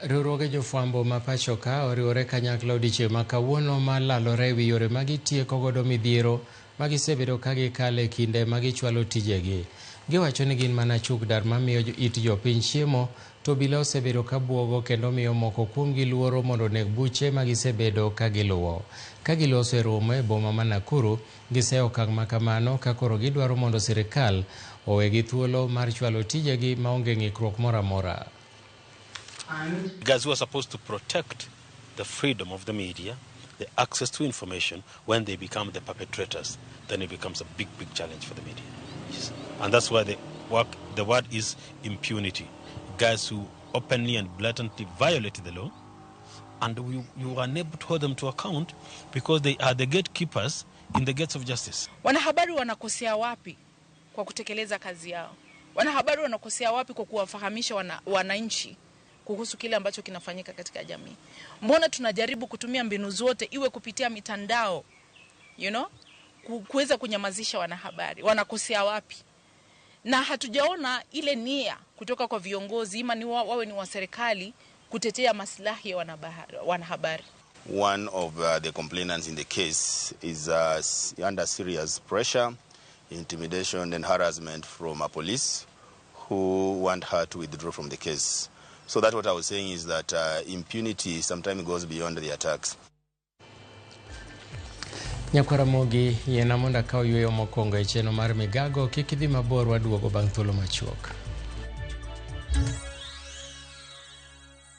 Riwruoge jofwambo ma pacho ka oriwore kanyakla odiechieng' ma kawuono mar lalore ewi yore ma gitieko godo midhiero ma gisebedo ka gikale e kinde ma gichwalo tijegi. Giwacho ni gin mana chuk dar mamiyo it jopiny chiemo to obila osebedo ka buogo kendo miyo moko kuomgi luoro mondo oneg buche ma gisebedo ka giluwo. Ka giloso e romo e boma ma Nakuru, giseyo okang' ma kamano ka koro gidwaro mondo sirikal owegi thuolo mar chwalo tijegi maonge ng'ikruok moro amora. Guys who are supposed to protect the freedom of the media, the access to information, when they become the perpetrators, then it becomes a big, big challenge for the media. Yes. And that's why the word is impunity. Guys who openly and blatantly violate the law, and you are unable to hold them to account because they are the gatekeepers in the gates of justice. Wanahabari wanakosea wapi kwa kutekeleza kazi yao? Wanahabari wanakosea wapi kwa kuwafahamisha wananchi kuhusu kile ambacho kinafanyika katika jamii? Mbona tunajaribu kutumia mbinu zote, iwe kupitia mitandao, kuweza kunyamazisha wanahabari? Wanakosea wapi? Na hatujaona ile nia kutoka kwa viongozi, ima ni wawe ni wa serikali, kutetea maslahi ya wanahabari. One of the complainants in the case is under serious pressure, intimidation and harassment from a police who want her to withdraw from the case. So that's what I was saying, is that impunity sometimes goes beyond the attacks. Nyakwara Mogi, yiena mondo akaw yueyo mokwongo e chenro mar migago. Kik idhi mabor, waduogo bang' thuolo machuok.